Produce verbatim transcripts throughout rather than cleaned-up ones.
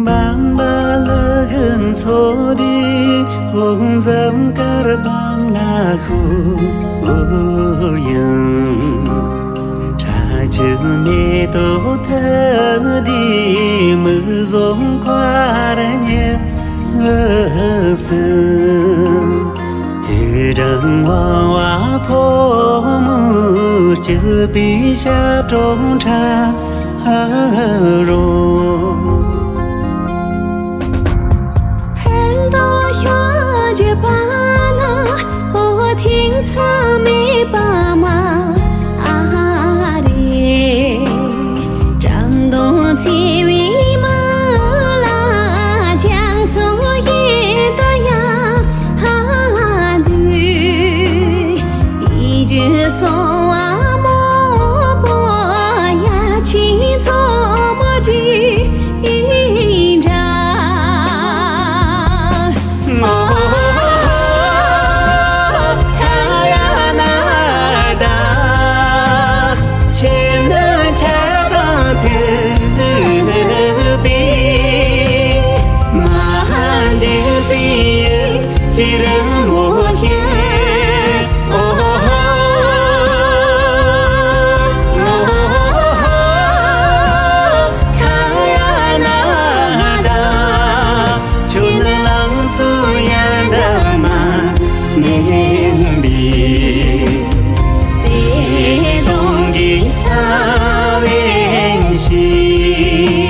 འབངས་པ་ལུ་གུ་འཚོ་དུས་འོ་འཛམ་དཀར་འབངས་ལ་ཤོར་ཡང་། ཁྲ་ཆུ་མེ་ཏོག་ཐུག་དུས་མིག་ཟུང་འཁོར་ཉི་འོད་ཟིན། ཡི་དམ་དབང་བ་ཕོ་མོ་སྐྱིད་པའི་ཞག་གྲོང་ཁྲ་རོ། ཕན་ཐོགས་ཤོག་ཅེས་པ་ན་འོ་ཐེངས་མཚམས་མེད་པ་མ་ཨ་རེ། བཀྲག་མདངས་འཚེར་བའི་མི་ལ་རྒྱ་མཚོ་ཡི་ད་ཡ་ཧ་དུས། ཡིད་ཀྱི་སོ་བ་མོག་པོ་ཡ་ཆེན་མཚོ་མོ་ཆུ་འདྲ། ཁ་ཡ་ན་ད་ཁྱེད་ནི་ཆ་གང་ཐུབ་པའི་མ་འཇིགས་པའི་ཅི་རིང་མོ་ཧེ། ཨོ་ཧོ་ཧོ་ཧོ་ཧོ། ཁ་ཡ་ན་ད་ཁྱོད་ནི་ལང་ཚོ་ཡ་འདབ་མ་མིན་པའི་བརྩེ་དུང་གི་ས་བོན་ཞིག།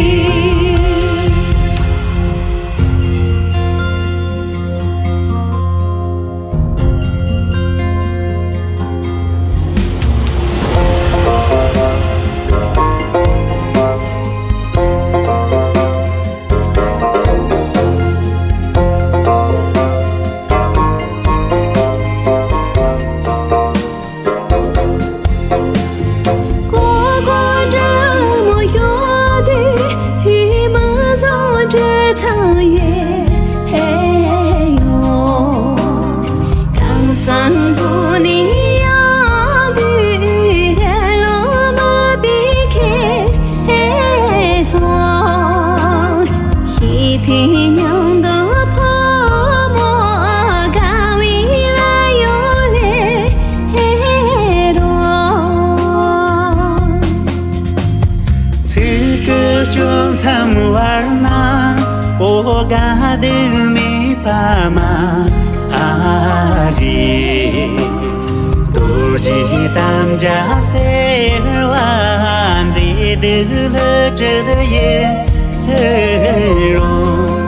ཀོ་ཀོ་འབྲི་མོ་ཡོད་དུས་ཧུད་མ་བཟང་འབྲི་ཚང་ཡོད་ཧེ་ཡོ། གང་སང་པོ་ནི་ཡོད་དུས་རེ་ལོ་མ་པི་ཁེ་ཧེ་སོང་། ཤི་ཐི་ཉང་དུ་ཕོ་མོ་དགའ་བའི་ལ་ཡོ་ལེ་ཧེ་རོ། ཚིག་གི་གཅོད་མཚམས་བར་ན་འོ་དགའ་སྡུག་མེད་པ་མ་ཨ་རེ། རྡོ་རྗེ་དམ་བཅའ་ཟེར་བ་མཛེས་སྡུག་ལ་སྤྲུལ་ཡིན་རུང་།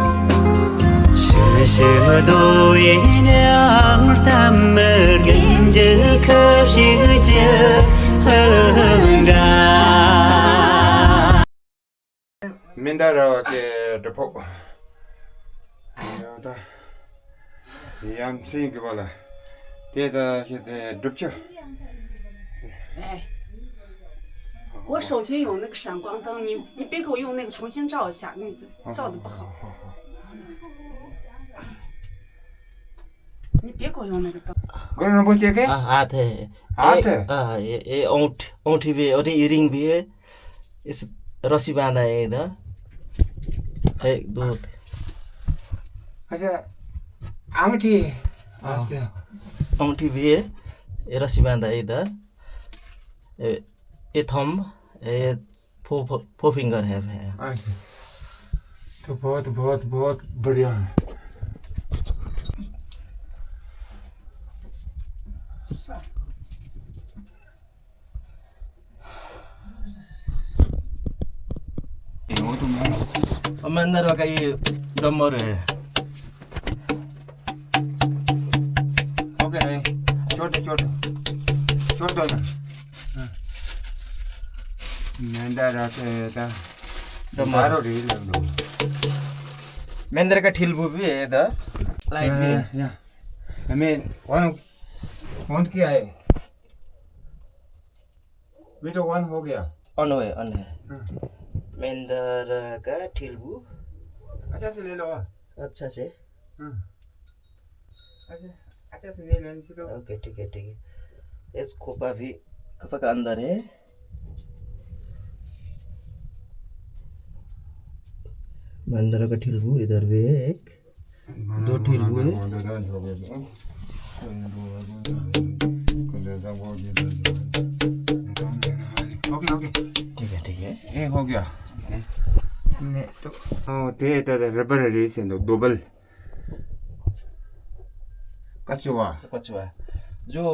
ཞི་ཞི་རྡོ་བའི་ཉང་གཏམ་མི་རྒན་གྱི་ཁ་ཞིག་ཅི་འདྲ། མི་འདྲ་ར་བ་ཀེ་གྲི་ཕོག་ཡ་ད་ཡ་མཚན་གི་བ་ལ་དེ་ད་ཤེ་དེ་སྒྲུབ་ཆུ། 哎，我手机有那个闪光灯，你你别给我用那个，重新照一下，那个照的不好。你别给我用那个灯。 གུ་རུ་རིན་པོ་ཆེ་གེ། ཨ་ཨ་ཐེ། ཨ་ཐེ། ཨ་ཨེ་ཨེ་ཨོང་ཨོང་ཐི་བི་ཨོ་ཐི་ཨི་རིང་བི་ཨེ། ཨེ་རོ་སི་བ་ན་ཨེ་ད། ཨེ་དོ། ཨ་ཅེ། ཨང་ཐི། ཨ་ཅེ། ཨོང་ཐི་བི་ཨེ། ཨེ་རོ་སི་བ་ན་ཨེ་ད། ཨེ་ཨེ་ཐོམ། ཨེ་ཕོ་ཕོ་ཕོ་ཕིང་གར་ཧེ་ཧེ། ཨ་ཅེ། तो बहुत बहुत बहुत बढ़िया है। अमंदर का ये डमर है। ओके नहीं, छोटे छोटे छोटे ना। हाँ। नंदा रात है ता। डमर। बारो रे लंदो। मेंदर का ठिलबू भी है दा। लाइट भी है। या। हमें वन वन किया है। बेटा वन हो गया। ऑन हुए, ऑन है। हाँ। मेंदर का ठिलबू। अच्छा से ले लो। अच्छा से। हाँ। अच्छा, अच्छा से ले लो, इसी को। ओके, ठीक है, ठीक है। इस खोपा भी, खोपा का अंदर है। मंदिर का ठिलबू इधर भी है एक, दो ठिलबू है। Okay, okay. ठीक है, ठीक है। ये हो गया। नहीं, तो, ओ, ते, ते, ते, रबर है, रेस है, दो, डबल। कछुआ। कछुआ। जो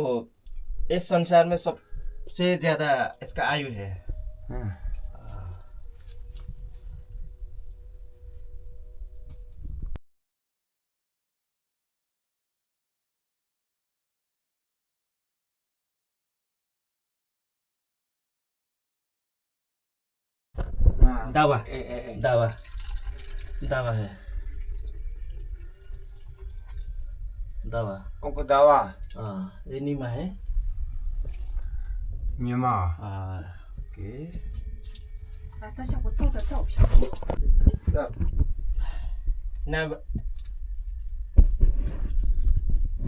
इस संसार में सबसे ज्यादा इसका आयु है। हाँ। हाँ। दावा। ए, ए, ए। दावा। दावा है। दावा। ओको दावा। हाँ, ये नीमा है। नीमा। हाँ, ओके। 아, 다시 한번 쳐, 쳐, 쳐. ना।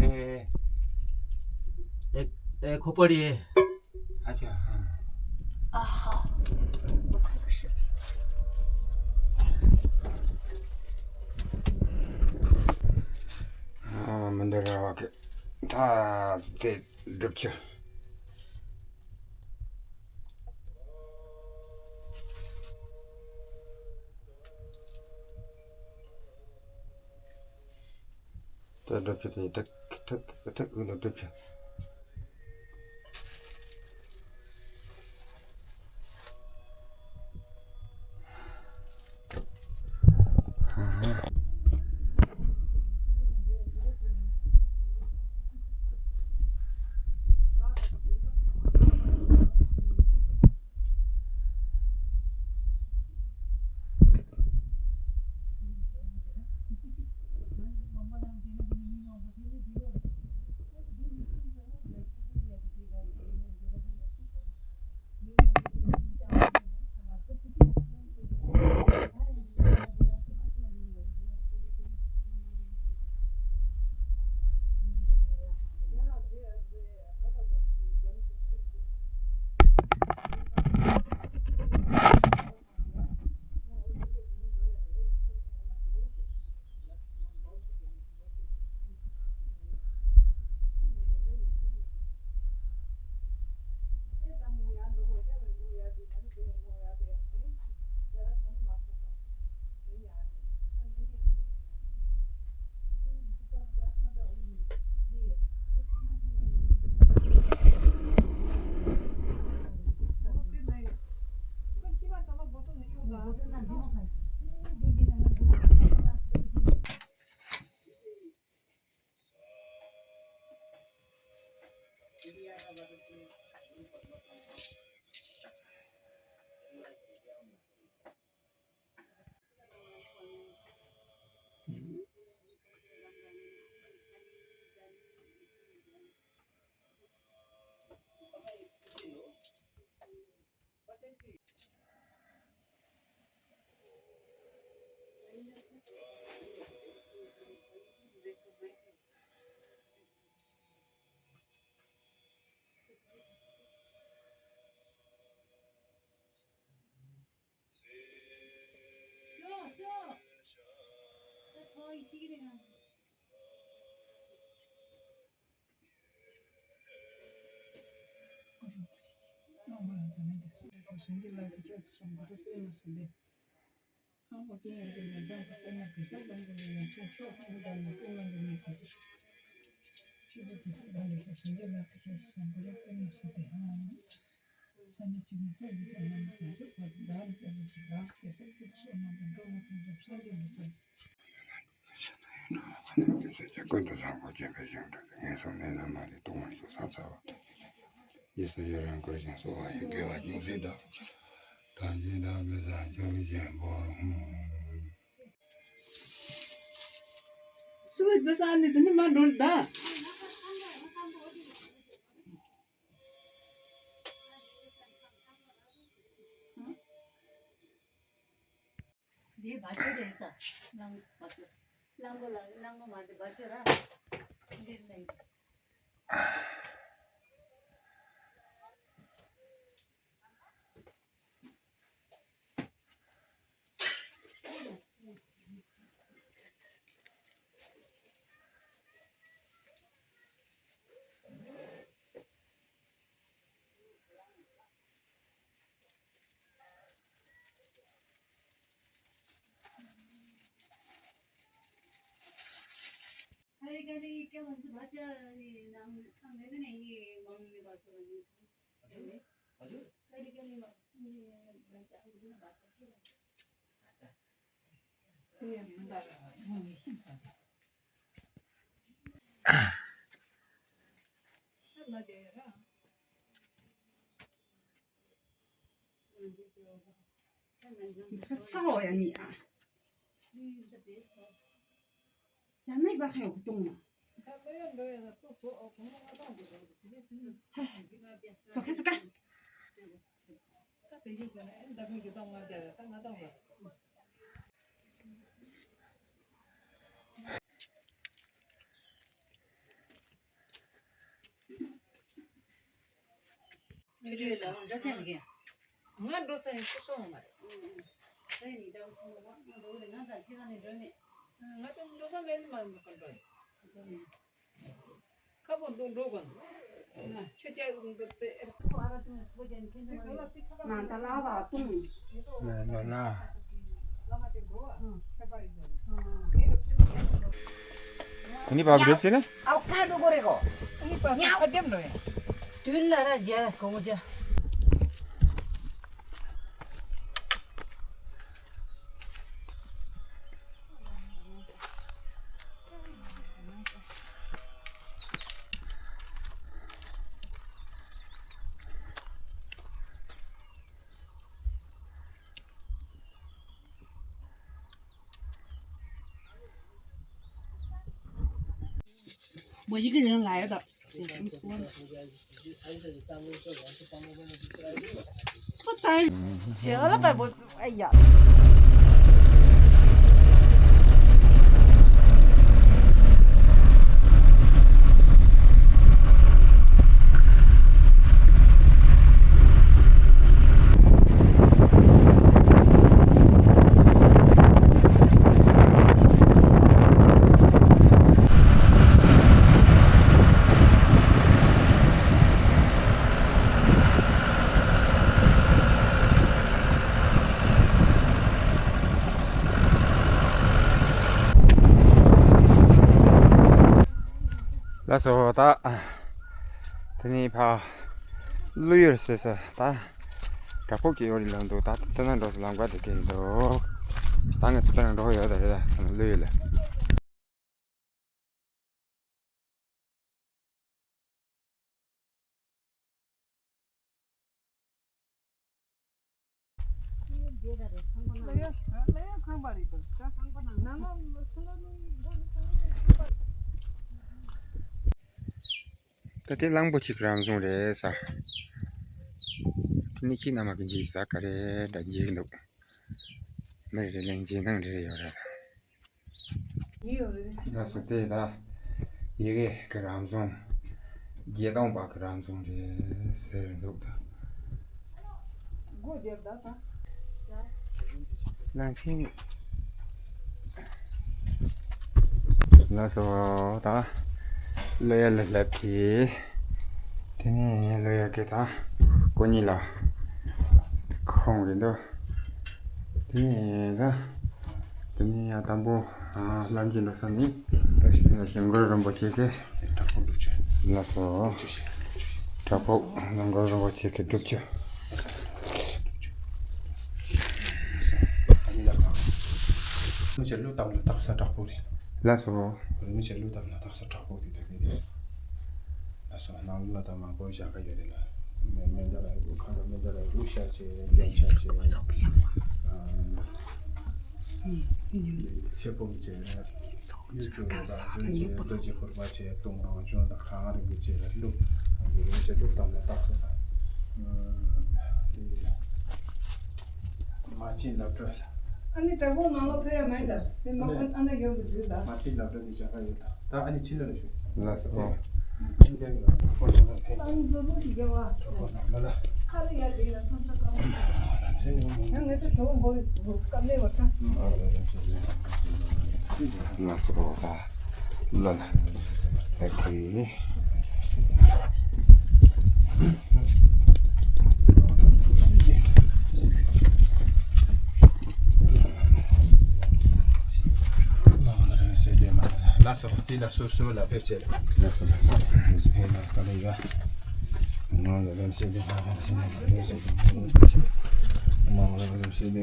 ए, ए, ए, खोपड़ी है। अच्छा, हाँ। हाँ, मंदिर आके था, ते डुबच्यो। ད་སྒྲུབ་ཆུ་དེ་ཐག་ཐག་ཐག་ཐག་སྒྲུབ་ཆུ། ཀུན་ཏུ་བཟང་པོ་སྤྱན་པས་བཞེངས་འགྲོ་དེ། ངན་སོང་གནས་རྣམས་མ་ལུས་སྟོང་པར་ཤོག །ས་མཚར་བ་དང་། རྗེས་སུ་ཡི་རང་བསྐུར་ཞིང་གསོལ་བ་ཡི། དགེ་བ་ཅུང་ཟད་བདག་ཐམས་ཅད་བདག་གིས་བཟང་སྤྱོད་བཞིན་པོ། སུ་བས་འཛི་ས་ནི་དེ་ནི་མ་འགྲོ་ར་ད། འདི་བ་ཅོ་རེད་ས། གླང་བ་ཅོ། གླང་གོ་ལ་གླང་གོ་མ་འདི་བ་ཅོ་ར། འདི་ནས། ཚ་འོ་ཡ་ནི་ཨ། ཡ་ནི་བ་ཁ་ཡོག་གཏོང་ན། ཙོག་ཁ་ཙོག་ཁ། ཁྱོད་ཁྱོད་ལ་འགྲོ་སེམས་མི་ཁེངས། ང་འགྲོ་ས་ཡིན་སུ་སོང་མ་རེད། ཨུ་ཨུ། ད་ཡིན་ད་སོང་ང་འགྲོ་རེད། ང་དང་ཕྱི་ལ་ནས་འགྲོ་མེད། ང་དང་འགྲོ་ས་མེད་མ་མི་ཁོ་འགྲོ་ཡིན། ཁ་པོ་འདུག་འགྲོ་གོ་ན། ཁྱོད་ཀྱ་འདུག་དེ། ང་ད་ལ་བ་ཏུང་། ལ་ལ་ལ། ཁོ་ནི་བབ་རེད་ཟེར་ན། ཨའོ་ཁ་འགྲོ་གོ་རེ་གོ། ཁོ་ནི་བབ་ཁ་འགྲེམ་འགྲོ་ཡ། དུན་ལ་ར་རྒྱ་གོང་རྒྱ། ལགས་སོ། ད་དེ་ནས་ཕ་ཀླུ་ཡུལ་ཟེར་ས་ད་བྲག་ཕུག་གི་ཡོད་རེད་ལབ་འདུག་ད་དེ་ན་འགྲོ་ས་ལམ་ཁ་དེ་གས་འདུག་ད་ང་ཚོ་དེ་ན་འགྲོ་ཡོད་ད་རེད། ད་ཀླུ་ཡུལ་ལ། ད་དེ་གླང་པོ་ཆེ་གི་རང་བྱུང་རེད་ས། དེ་ནི་ཁྱི་རྣ་མ་གི་འཇིགས་ས་ག་རེ་འདྲ་འཇིགས་འདུག་མི་རེ་ལན་འཇིགས་སྣང་རེ་རེ་ཡོད་རེད་ད། ཡིག་ཡོད་རེད། ལགས་སོ། དེ་ད་ཡི་གེ་གི་རང་བྱུང་། བརྒྱད་སྟོང་པ་གི་རང་བྱུང་རེད་ཟེར་འདུག་ད། སྒོ་བརྒྱབ་ད་ད། ལགས་སོ། ལགས་སོ། ད་ཀླུ་ཡུལ་ལ་སླེབས་ཀྱི། དེ་ནས་ཀླུ་ཡུལ་གི་ད་སྐུ་ཉིད་ལ་ཁོང་རེད་འདུག་དེ་ནས་ད། དེ་ནས་ཡང་དང་པོ་ལམ་གྱི་འགྲོ་ས་ནི་ཞིང་མགོན་རིན་པོ་ཆེ་གི། ལགས་སོ། བྲག་ཕུག་ཞིང་མགོན་རིན་པོ་ཆེ་གི་སྒྲུབ་ཆུ། རིན་པོ་ཆེ་ཀླུ་བལྟམས་ལ་བཏགས་ས་བྲག་ཕུག་རེད། ལགས་སོ། རིན་པོ་ཆེ་ཀླུ་བལྟམས་ལ་བཏགས་ས་བྲག་ཕུག་དེ་ད་གི་རེད། ལགས་སོ། ནང་ལ་ད་མང་པོ་བཞག་ག་ཡོད་རེད་ལ། མེ་མེ་མདའ་ར་ཁ་ར་མེ་མདའ་ར་ཀླུ་ཤ་ཆེ་འཇམ་ཤ་ཆེ། ཚེ་སྤོམ་ཆེ། གཡུ་བྱུ་རུ་དང་ཆེ། རྡོ་རྗེ་ཕུར་པ་ཆེ། དུང་རང་བྱུང་དང་གངས་རིན་པོ་ཆེ་ལ་ཀླུ། རིན་པོ་ཆེ་ཀླུ་བལྟམས་ལ་བཏགས་ས་དང་། དེ་མ་ཕྱི་ལབ་འགྲོ། ཨ་ནི་བྲག་ཕུག་ནང་ལོགས་ཕེབས་ཡ་མེད་ད། དེ་མ་ཨ་ནི་ཡོད་དུ་འདུག་ད། མ་ཕྱི་ལབ་འགྲོ་དེ་བྱ་ག་ཡོད་ད། ད་ཨ་ནི་ཕྱི་ལ་ལ་ཞུ། ལགས་སོ། ཨ་ནི་ཚོ་ལུགས་ཀྱི་རྒྱལ་བ། ཁ་ལ་ཡ་དེ་ཡ་ཐམས་ཅད་ཀ་མོ། ཡང་ངེད་ཚོ་གྲོགས་མགོ་བཀབ་ནས་བ་ཁ། ལགས་སོ། ལ་ལ་ཨ་ཁེ། ལགས་སོ། དེ་ལ་སོ་སོ་ལ་ཕེབས་བྱས། ལགས་སོ་ལགས་སོ། ཕེབས་ལ་བཀའ་ལས་ཡ།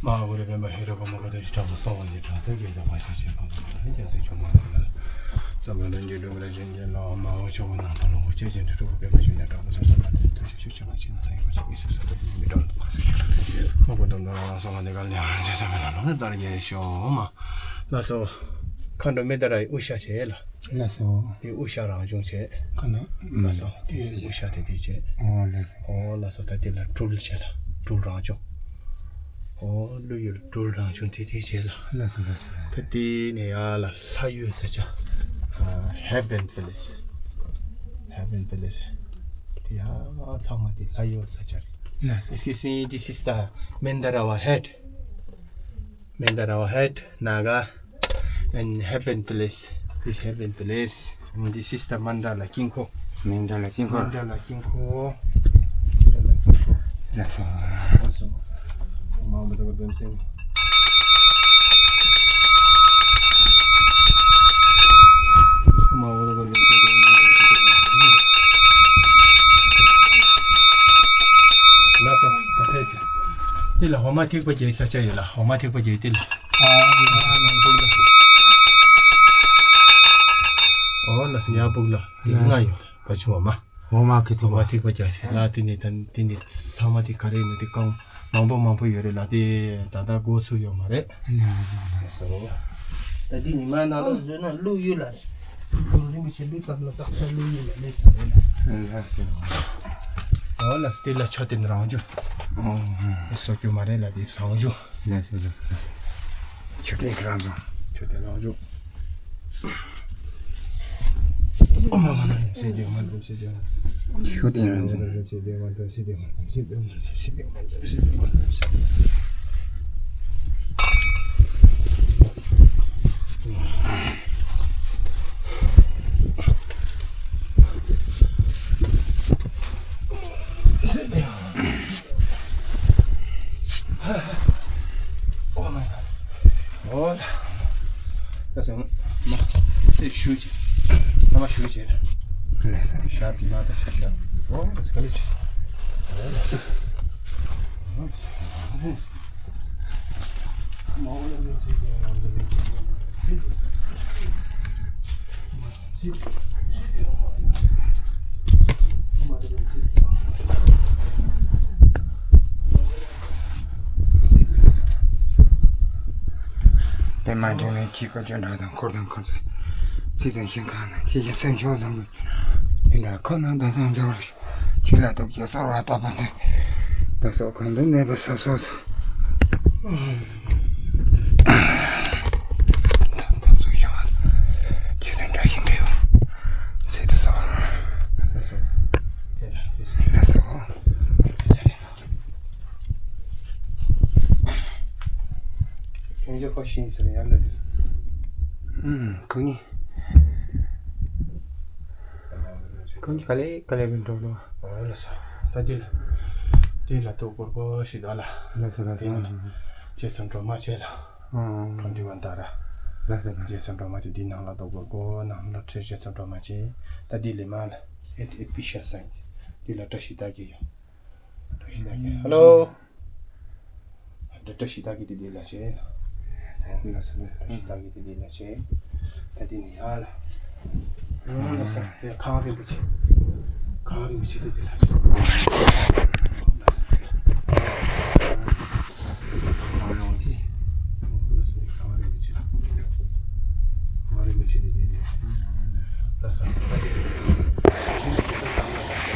མ་ཧཱ་གུ་རུ་པདྨ་ཧེ་རུ་ཀ་མ་ཀ་ཏོ་ཅི་དྲག་པོ་གསང་བ་ཡི་དྲག་ཏུ་དགེ་ལྡན་པ་ཞིག་བྱེད་པ་དང་། རྒྱལ་སྲས་ཆུང་མ་རེ་ལ་བསམ་པ་ལྷུན་གྱིས་གྲུབ་པར་བྱིན་གྱིས་བརླབ། མ་ཧཱ་ཆོས་སྐུ་ནང་པ་ལོངས་སྐུ་སྐྱེས་ཆེན་དྲིལ་བུ་པདྨ་འབྱུང་གནས་དྲག་པོ་སོ་སོ་ལ་དེ་ཐུགས་ཤིག་ཆོས་ཆེན་པ་ཆེན་སངས་རྒྱས་པ་ཆེན་པོའི་སོ་སོ་ལ་མི་འགྲོ། མ་གུ་དང་ནོར་ལ་སོགས་པ་འདི་ག་ལ་ཡང་རྗེས་སུ་མི་ལ་ལོང་ནས་དར་རྒྱས་ཤོག་མ། ལགས་སོ། མཁའ་འགྲོ་མནྡ་ར་ཡི་དབུ་ཞྭ་བྱས་ལ། ལགས་སོ། དེ་དབུ་ཞྭ་རང་བྱུང་བྱས། ཁ་ན། ལགས་སོ། དེ་དབུ་ཞྭ་དེ་དེ་བྱས། ཨོ་ལགས་སོ། ཨོ་ལགས་སོ། ད་དེ་ལ་སྦྲུལ་བྱས་ལ། སྦྲུལ་རང་བྱུང་། ཨོ་ཀླུ་ཡུལ་སྦྲུལ་རང་བྱུང་དེ་དེ་བྱས་ལ། ལགས་སོ་ལགས་སོ། ད་དེ་ནས་ཡར་ལ་ལྷ་ཡུལ་ས་ཆ། ཨ་Heaven Palace། Heaven Palace། དེ་ཡར་ཚང་མ་དེ་ལྷ་ཡུལ་ས་ཆ་རེད། ལགས་སོ། Excuse me, this is the Mandarava head. Mandarava head, Naga, and Heaven Palace. This Heaven Palace. And this is the Mandala King Kong. Mandala King Kong. Mandala King Kong. Mandala King Kong. That's all. That's all. ལགས་སོ། ད་ཕེབས་ཅིག་དེ་ལ་འོ་མ་ཐིགས་པ་བརྒྱབ་ས་ཆ་ཡོད་ལ། འོ་མ་ཐིགས་པ་བརྒྱབ་དེ་ལ། ཨ་ནང་སྦུག་ལ། ཨོ་ལགས་སོ། ཡར་སྦུག་ལ། དེ་ལྔ་ཡོད་ལ། བ་ཆུ་འོ་མ། འོ་མ་གི་འོ་མ་ཐིགས་པ་བརྒྱབ་ཤིང་ལ། དེ་ནས་ད་དེ་ནས་ཚང་མ་དེ་ག་རེ་ཡིན་ན་དེ་རྐང་མང་པོ་མང་པོ་ཡོད་རེད་ལ། དེ་ད་ལྟ་འགོ་ཚུགས་ཡོད་མ་རེད། ལགས་སོ། ད་དེ་ཉི་མ་ནང་ལ་བཟོས་ན་ཀླུ་ཡུལ་ལ་རེད། ཀླུ་རིན་པོ་ཆེ་ཀླུ་བརྟག་ལ་བརྟག་ས་ཀླུ་ཡུལ་ལ་སླེབས་ཚར་རེད་ལ། ལགས་སོ། འོ་ལགས་སོ། དེ་ལ་མཆོད་རྟེན་རང་བྱུང་། ཨོ། དེ་བཟོ་རྒྱུ་མ་རེད་ལ། དེ་རང་བྱུང་། ལགས་སོ་ལགས་སོ། མཆོད་རྟེན་གྱི་རང་བྱུང་། མཆོད་རྟེན་རང་བྱུང་། ཨོཾ་ཨ་མ་ན་ཡ་སེ་ཏེ་མ་དུ་སེ་ཏེ་མ་དུ་སེ་ཏེ་མ་དུ་སེ་ཏེ་མ་དུ་སེ་ཏེ་མ་དུ་སེ་ཏེ་མ་དུ་སེ་ཏེ་མ་དུ་སེ་ཏེ་མ་དུ་སེ་ཏེ། ཨོ་མའི་གྷོཌ། ཨོ་ལ། ད་སོང་། མ། དེ་ཞུ་ཅིག་ཨ་མ་ཞུ་ཅིག་ལགས་སོ། ཞབས་ཀྱི་མ་ད་ཞུ་ཞབས། ཨོ་ལ་སྐ་ལེ་ཅིག་ཨོ་ལ། པདྨ་འབྱུང་གནས་ཀྱི་བཀའ་བརྒྱུད་འགྲོ་དང་འཁོར་དང་འཁོར་ཚེ། ཚིག་དང་ཞིང་ཁམས་ན་ཤེས་བཞིན་སེམས་མཆོག་བཟང་པོ། དེ་འདྲ་ཁོ་ན་དང་སངས་རྒྱས། ཆོས་ལ་ཐུགས་རྗེས་གསོལ་བ་བཏབ་པ་ནི། བདག་སོགས་གང་དུ་གནས་པའི་ས་སོགས་སུ། ཐམས་ཅད་ཤེས་པ། ཆོས་དང་འདྲ་ཞིང་འདྲེས་པ། ཚེ་འདི་སོགས། ལ་སོགས། ཁྱོད་ཁོ་ཤིང་ཟེར་ཡང་ན། ཁོ་གཉིས། ཁོང་གི་ག་ལེ་ག་ལེ་བིན་འགྲོ་འགྲོ། ཨོ་ལགས་སོ། ད་འདི་ལ། འདི་ལ་ཏོག་གོར་གོར་ཞིག་འདུག་ལ། ལགས་སོ་ལགས་སོ། འདི་ལ། རྗེ་བཙུན་སྒྲོལ་མ་བྱས་ལ། ཨོ། གྲོང་སྡེ་བ་འདའ་ར། ལགས་སོ་ལགས་སོ། རྗེ་བཙུན་སྒྲོལ་མ་དེ་འདི་ནང་ལ་ཏོག་གོར་གོར་ནང་ལ་ཁྲིད་རྗེ་བཙུན་སྒྲོལ་མ་བྱས། ད་འདི་ལས་མ་ལ། ཨེ་ཨེ་པི་ཤ་སན། འདི་ལ་བཀྲ་ཤིས་རྟགས་ཀྱི་ཡོད། བཀྲ་ཤིས་རྟགས་ཀྱི། ཧ་ལོ། འདི་བཀྲ་ཤིས་རྟགས་ཀྱི་དེ་འདི་ལ་བྱེད། ལགས་སོ་ལགས་སོ། བཀྲ་ཤིས་རྟགས་ཀྱི་དེ་འདི་ལ་བྱེད། ད་དེ་ནི་ཡ་ལ། ལགས་སོ། དེ་ཁང་རིན་པོ་ཆེ། ཁང་རིན་པོ་ཆེ་དེ་འདི་ལ་བྱེད། ལགས་སོ། ཁང་རིན་པོ་ཆེ། ཁང་རིན་པོ་ཆེ་དེ་འདི་ནི། ལགས་སོ། ད་དེ་རིན་པོ་ཆེ་དེ་དང་ལ་ལགས་སོ།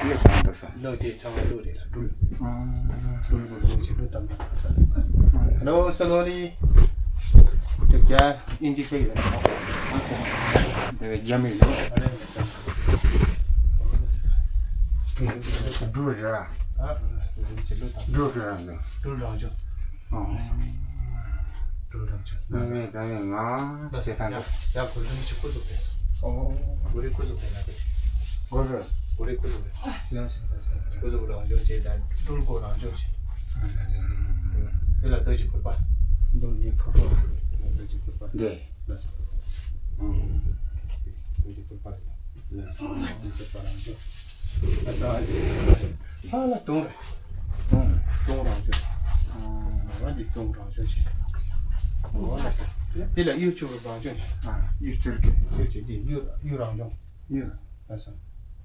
ཡོད་དང་ལགས་སོ། ལོ་དེ་ཚང་མ་ལོ་རེད་ལ་སྦྲུལ། སྦྲུལ་གོ་ལོ་ཆེ་ལོ་དམ་པ་ཚང་ས། ཧ་ལོ་སོ་ལོ་ལི། དེ་རྒྱ་ཨིན་ཇི་ཤེས་ཡོད་ན། དེ་བས་རྒྱ་མི་ལོ། སྦྲུལ་རེད། སྦྲུལ་རེད། སྦྲུལ་རེད། སྦྲུལ་རང་བྱུང་། ཨོ། ཀྲུའུ་རིན་པོ་ཆེ། ང་ནི་ད་ནི་ང་ཞེས་ཁ། ཡ་ཡ། གུ་རུ་རིན་པོ་ཆེ་སྐུ་གཟུགས་རེད། ཨོ། གུ་རུའི་སྐུ་གཟུགས་རེད་ལ་དེ། གུ་རུ། གུ་རུའི་སྐུ་གཟུགས་རེད། ཡ་ཞེས་ཁ། སྐུ་གཟུགས་རང་བྱུང་བྱས་ད་སྤྲུལ་སྐུ་རང་བྱུང་བྱས། དེ་ལ་རྡོ་རྗེ་ཕུར་པ། རྡོ་རྗེ་ཕུར་པ། རྡོ་རྗེ་ཕུར་པ་འདི། ལགས་སོ། ཨང་། རྡོ་རྗེ་ཕུར་པ་རེད། ལགས་སོ། རྡོ་རྗེ་ཕུར་པ་རང་བྱུང་། ད་ལྟ་ཨ་ཅེ། ལྷ་ལ་དུང་རེད། དུང་། དུང་རང་བྱུང་། ཨང་། ང་འདི་དུང་རང་བྱུང་བྱས། འོ་ལགས་སོ། དེ་ལ་གཡུ་བྱུ་རུ་རང་བྱུང་། ཨ། གཡུ་བྱུ་རུ་གི། གཡུ་བྱུ་འདི་གཡུ་གཡུ་རང་བྱུང་། གཡུ། ལགས་སོ།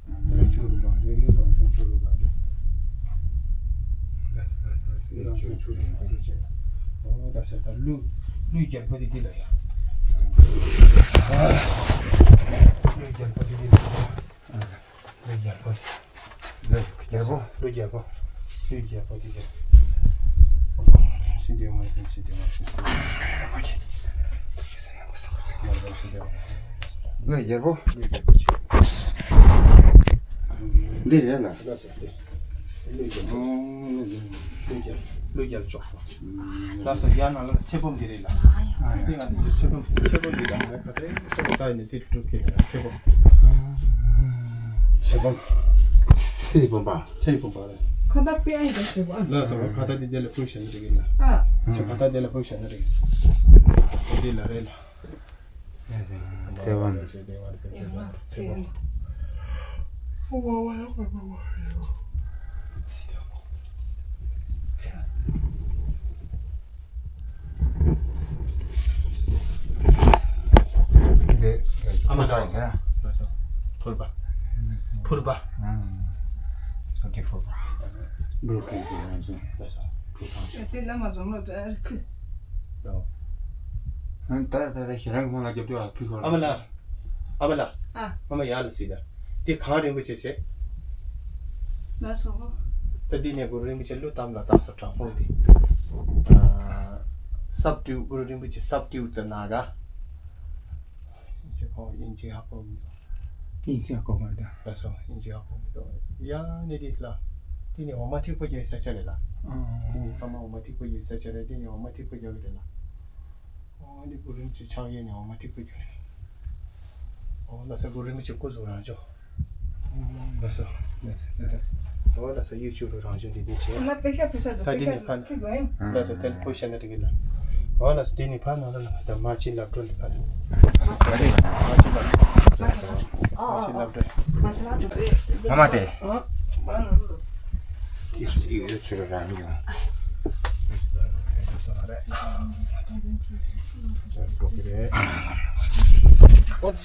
ཨ་ལ་བྱུ་རུ་རང་བྱུང་གཡུ་རང་བྱུང་བྱུ་རུ་རང་བྱུང་། ལགས་སོ་ལགས་སོ། གཡུ་རང་བྱུང་བྱུ་རུ་རང་བྱུང་བྱས། འོ་ལགས་སོ། ད་གླུ་གླུ་རྒྱལ་པོ་དེ་འདི་ལ་ཡ། གླུ་རྒྱལ་པོ་དེ་འདི་ལ་ཡ། གླུ་རྒྱལ་པོ་དེ། གླུ་རྒྱལ་པོ། གླུ་རྒྱལ་པོ། གླུ་རྒྱལ་པོ་དེ་རྒྱལ། སྲིད་དེ་མ་ཡིན་སྲིད་དེ་མ་ཡིན་སྲིད་དེ་མ་ཡིན། གླུ་རྒྱལ་པོ། གླུ་རྒྱལ་པོ་ཆེ། འདི་རེད་ལ། གླུ་རྒྱལ་པོ། གླུ་རྒྱལ། གླུ་རྒྱལ་ལྕོག་པོ། ལགས་སོ། ཡར་ནང་ལ་ཚེ་བུམ་འདི་རེད་ལ། ཨ་ཡ། འདི་ང་ཚོ་ཚེ་བུམ་ཚེ་བུམ་འདི་ལ་ང་ཁ་ཚེ་བུམ་ད་ཡིན་ནི་དེ་གྲུབ་ཀྱི་རེད་ཚེ་བུམ། ཚེ་བུམ། ཚེ་བུམ་པ། ཚེ་བུམ་པ་རེད། ཁ་བཏགས་པའི་ཨ་ཡི་ད་ཞེས་པ། ལགས་སོ། ཁ་བཏགས་འདི་རྒྱབ་ལ་ཕུལ་བྱས་ན་འགྲིག་གི་ལ། ཨ། ཚེ་ཁ་བཏགས་འདི་ལ་ཕུལ་བྱས་ན་འགྲིག་གི། འདི་ལ་རེད་ལ། ཚེ་བུམ། འདི་ཨ་མ་ལགས། ཕུར་པ། ཕུར་པ། ཕུར་པ། ཨ། ཕུར་པ། ཕུར་པ། ལགས་སོ། ཕུར་པ། དེ་ལ་མ་བཟང་ལོ་ད་ཨ་རི་ཁུ། ད་ད་ད་ཞེ་རང་ཁོང་ལ་རྒྱབ་དུས་ཨ་ཕི་ཁོ་ལ། ཨ་མ་ལགས། ཨ་མ་ལགས། ཨ། ཨ་མ་ཡར་ལ་གཟིགས་དང་། འདི་གངས་རིན་པོ་ཆེ་བྱས། ལགས་སོ། ད་འདི་ནས་གུ་རུ་རིན་པོ་ཆེ་གླུ་གཏམ་ལ་བཏགས་ས་དྲང་པོ་འདི། ཨ། སབ་ཏིའུ་གུ་རུ་རིན་པོ་ཆེ་སབ་ཏིའུ་ད་ན་ག་ཨིན་ཇི་གོ་ཨིན་ཇི་ཧ་གོ་མི་འདུག་ཨིན་ཇི་ཧ་གོ་མ་འདུག་ལགས་སོ། ཨིན་ཇི་ཧ་གོ་མི་འདུག་ཡ་ནི་འདི་ལ། འདི་ནི་འོ་མ་ཐིགས་པ་རྒྱག་ས་ཆ་རེད་ལ། ཨ། འདི་ནི་ཚང་མ་འོ་མ་ཐིགས་པ་རྒྱག་ས་ཆ་རེད། འདི་ནི་འོ་མ་ཐིགས་པ་རྒྱག་གི་རེད་ལ། ཨོ་འདི་གུ་རུ་རིན་པོ་ཆེ་ཕྱག་གཡས་ནས་འོ་མ་ཐིགས་པ་རྒྱག་རེད། ཨོ་ལགས་སོ། གུ་རུ་རིན་པོ་ཆེ་སྐུ་གཟུགས་རང་བྱུང་། ལགས་སོ། ལགས་སོ། ཨོ་ལགས་སོ། གཡུ་བྱུ་རུ་རང་བྱུང་འདི་འདི་བྱས། ད་འདི་ནི་ཕ། ལགས་སོ། དེ་ནི་ཕ་ནང་ལ་ལ་ད་མ་ཅི་ལབ་འགྲོ་འདི་ཕ་ནང་། མ་ཅི་ལབ་འགྲོ། མ་ཅི་ལབ་འགྲོ། ཨ་མ་དེ། ཨ། མ་ནང་ལ། གཡུ་བྱུ་རུ་རང་བྱུང་།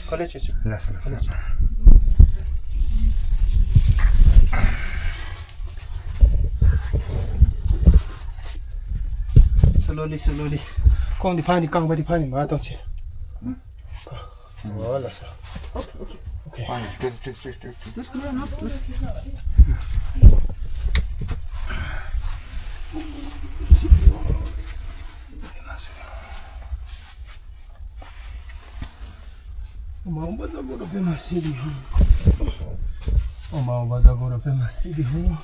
ཁ་ལས་ཆེ་ཆེ། ལགས་སོ་ལགས་སོ། སི་ལོ་ལི་སི་ལོ་ལི། ཁོང་འདི་ཕ་ནི་རྐང་པ་འདི་ཕ་ནི་མ་གཏོང་ཆེ། ཨོ་ལགས་སོ། ཨོ་ཁེ་ཨོ་ཁེ། ཨོ་ཁེ། ཨོཾ་ཨཱཿཧཱུྃ་བཛྲ་གུ་རུ་པདྨ་སིདྡྷི་ཧཱུྃ། ཨོཾ་ཨཱཿཧཱུྃ་བཛྲ་གུ་རུ་པདྨ་སིདྡྷི་ཧཱུྃ།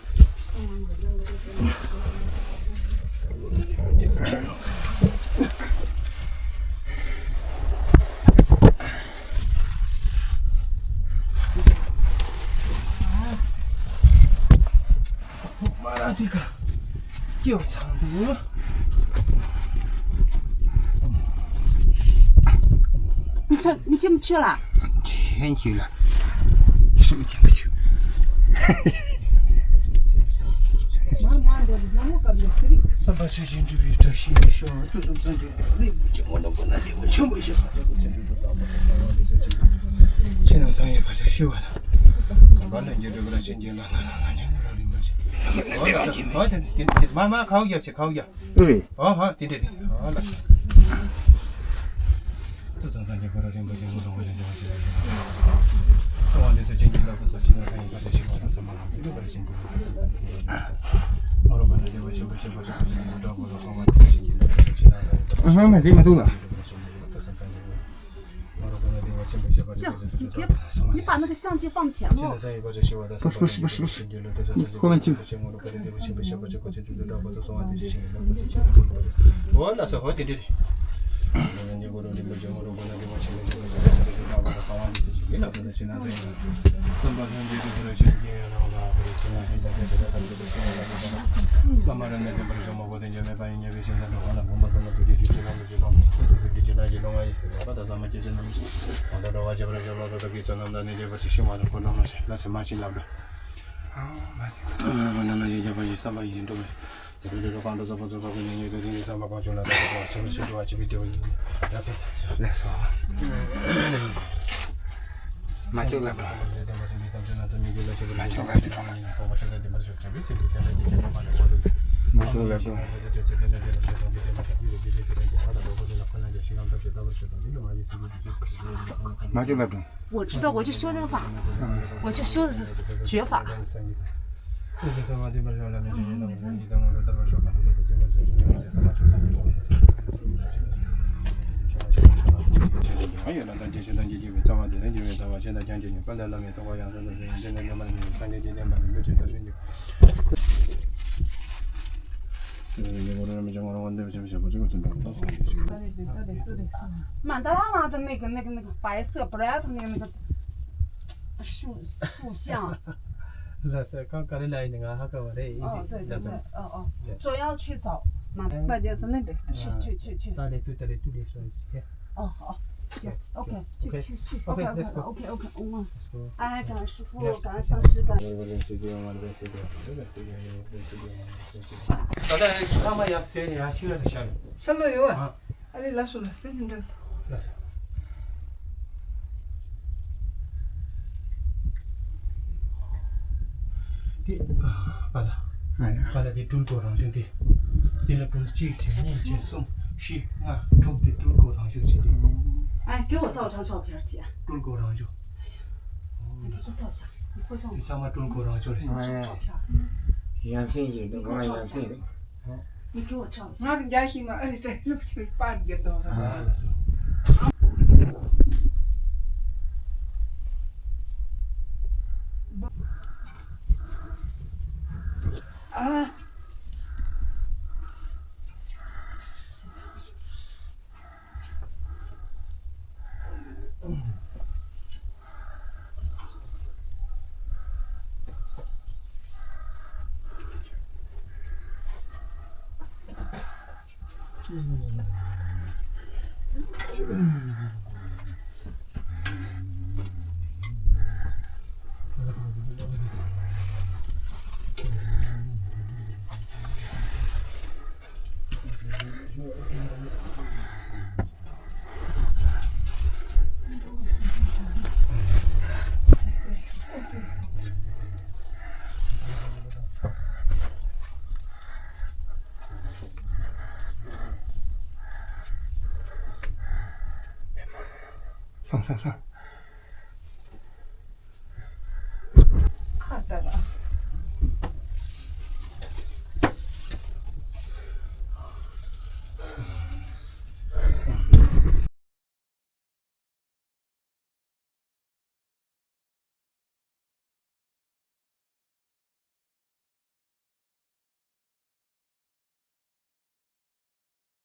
མ་ར་ཏི་ཀ་སྐྱེ་བ་ཚང་དུ། མི་ཆོ་མི་ཆེ་མི་ཆོ་ལ། ཆེན་ཆེ་ལ། སུམ་ཆེན་པོ་ཆུ། མ་མ་འདོད་ན་མོ་ཀ་ལ་ཁི་རི། བསམ་པ་ཆོས་ཀྱི་འགྲུབ་པའི་བཀྲ་ཤིས་ཤོག་ཏུ་སུམ་ཚན་གྱི་ལེགས་པོ་ཆེན་མོ་ནོར་བུ་ན་དེ་བ་ཆེན་པོ་ཞིག་ཕྱི་ནང་གསང་བའི་བར་ཆད་ཞི་བ་དང་། བསམ་པ་ལྷུན་གྱིས་གྲུབ་པར་བྱིན་གྱིས་རློབས། ནང་ནང་ནང་ནས་ཀུན་རིན་པོ་ཆེ། ཨོ་ལགས་སོ། ཨོ་དེ་དེ་དེ་མ་མ་ཁའུ་རྒྱབ་ཆེ་ཁའུ་རྒྱབ། ཨུ་རེད། ཨོ་ཧ་དེ་འདྲ་རེད། ཨོ་ལགས་སོ། ཐུགས་བསམ་སངས་རྒྱས་ཀུན་རིན་པོ་ཆེ་དངོས་སུ་དངོས་གནས་བྱུང་བ་ཞིག་ལ་ཞུགས། ཐུབ་དབང་འདི་ཚོ་བྱིན་གྱིས་བརླབ་ཏུ་གསོལ། ཕྱི་ནང་གསང་བའི་བར་ཆད་ཞི་བ་དང་། ཚེ་དཔག་མེད་ཀྱི་བར་ཆད་ཞི་བ་དང་། ཨ་རོ་པ་ན་དེ་བ་ཆེན་པོ་ཆེན་པོ་ཆེན་པོ་ཆེན་པོ་དྲག་པོ་ལ་སོགས་པ་བྱིན་གྱིས་བརླབ་ཏུ་གསོལ། ཕྱི་ནང་གསང་བའི་བར་ཆད་ཞི་བ་དང་། ཨ་ཧ་མ་རེད་མ་ཐུག་ལ། 上去放钱了。 我知道，我就修这个法，我就修的是绝法。 曼达拉玛的那个、那个、那个白色 brand 那个、那个塑、塑像。 ལགས་སོ། གང་ག་རེ་ལ་ཡིན་ནི་ང་ཧ་གོ་བ་རེད། ཨོ་ཨིན་དེ་ལགས་སོ། ཨོ་ཨོ། 主要去找 མ། 把这是那个。 去去去去。 ད་ལས་དུས་ད་ལས་དུས་ལས་སོ་ཡིན། 哦，好，行，OK，去去去，OK，OK，OK，OK，嗯，哎，感恩师傅，感恩上师，感恩。 ད་ལྟ་ཚང་མ་ཡར་སེ་ཡར་ཕྱི་ལ་རེ་བཞག་ཡོད། ས་ལོ་ཡོད་ཨ། ཨ་ལེ་ལ་སུ་ལ་སེ་ནི་འདྲ། ལ་སུ། དེ་པ་ལ། པ་ལ་དེ་སྤྲུལ་སྐུ་རང་བྱུང་དེ། དེ་ལ་སྤྲུལ་གཅིག་བྱས་གཉིས་བྱས་གསུམ་བཞི་ལྔ་དྲུག་དེ་སྤྲུལ་སྐུ་རང་བྱུང་བྱས་དེ། 哎，给我照张照片儿，姐。 སྤྲུལ་སྐུ་རང་བྱུང་། 你给我照一下，你给我照一下。 དེ་ཚང་མ་སྤྲུལ་སྐུ་རང་བྱུང་རེད། 照片儿。 ཡ་མཚན་ཡོད་འདུག་ང་ཡ་མཚན་རེད། 你给我照一下。 ང་གི་རྒྱ་ཤི་མ་ཨ་རི་ཏྲེ་རུབ་ཆུ་པར་རྒྱབ་དང་ས། ཨ། 上上上。